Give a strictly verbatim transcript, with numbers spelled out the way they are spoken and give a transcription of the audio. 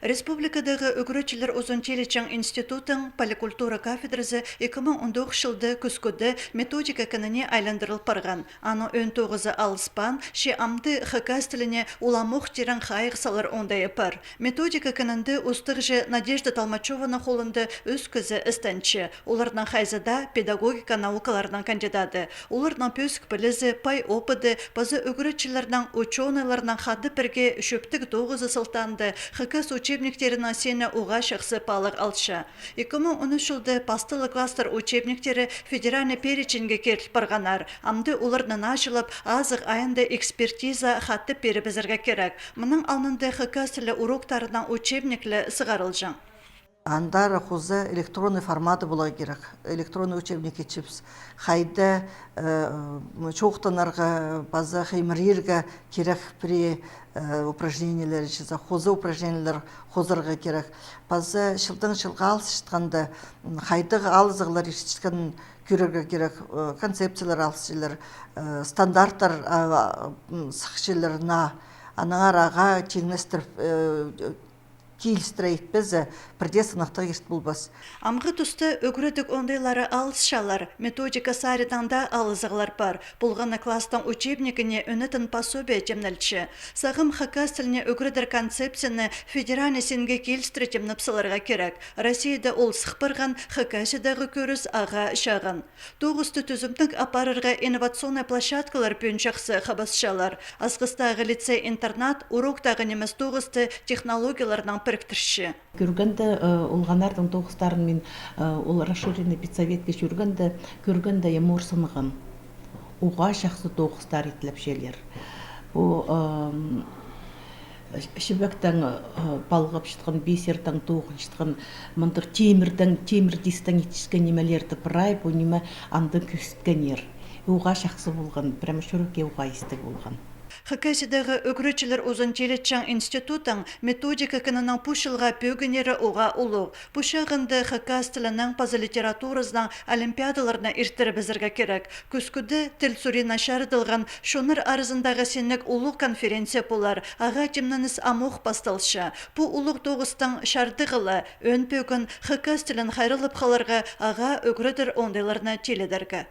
Республикадағы ӱгретчілер узун тилічең институтының поликультура кафедразы ікі муң он тоғызынҷы чылда кӱскӱде методика кініне айландырыл парған. Аның ӧӧн тоғызы алыспаан, че амды хакас тіліне уламох тирең хайығ салар оңдайы пар. Методика кінінде устағҷы Надежда Толмачёваның холында ӱс кізі істенче. Оларның хайзы даа педагогика наукаларының кандидаты. Оларның пӧзік пілізі, пай опыды паза ӱгретчілернің, учёныйларның хада пірге чӧптіг тоғызы сылтаанда хакас учебниктерінің сині уғаа чахсы паалағ алча. Ікі муң он ӱс чылда пасталығ класстар учебниктері федеральный переченьге киріл парғаннар. Амды оларны наа чылап, азығ айында экспертиза хатап пирібізерге кирек. Мының алнында хакас тілі уроктарының учебникле сығарылҷаң. Андар хоза электронный форматы поларға кирек. Электронный учебник итчебіс. Хайда, э, м, чоохтанарға, паза хыймырирға кирек пірее, э, упражнениелер чізе, хоза упражнениелер хозарға кирек. Паза чылдаң чылға алысчатханда, м, хайдағ алызығлар иртчеткенін кӧрерге кирек, э, концепциялар алысчалар, э, стандарттар, а, м, сыхчалар наа, аннаңар ағаа тиңнестіріп, э, килістіре итпезе, пірдее сынахтығ ирт полбас. Амғы туста ӱгредіг оңдайлары алысчалар, методика саринаң даа алызығлар пар. Полған на класстың учебнигіне ӧнетін пособие тимнелче. Сағам хакас тіліне ӱгредер концепцияны федеральный синге килістіре тимнеп саларға кирек. Россияда ол сых парған, Хакасиядағы кӧріс ағаа чағын. Тоғысты тӱзімніг апарарға инновационный площадкалар пӱӱн чахсы хабасчалар. Асхыстағы лицей-интернат уроктағы нимес тоғысты технологияларнаң піріктірче. Кӧргенде, э, олғаннардың тоғыстарын мин, э, ол расширенный педсоветке чӧргенде, кӧргенде, я морсынған. Уғаа чахсы тоғыстар итлепчелер. Пу, эм, чібектең, э, палғапчатхан, бисердең тоғынчатхан, мындағ тимірдең, тимір тистең итчеткен нимелерді прай пу ниме анда кӧзіткеннер. Уғаа чахсы полған, прямо чӱрекке уғаа истіг полған. Хакасиядағы ӱгретчілер узун тилечең институтының методика кінінің пу чылға пӧгіннері уғаа улуғ. Пу чағында хакас тілінең паза литературазынаң олимпиадаларны иртірібізерге кирек. Кӱскӱде тіл сурина чарыдылған чоннар аразындағы синніг улуғ конференция полар, ағаа тимненіс амох пасталча. Пу улуғ тоғыстың чардығы ла ӧӧн пӧгін хакас тілін хайраллап халарға, ағаа ӱгредер оңдайларны тилідерге.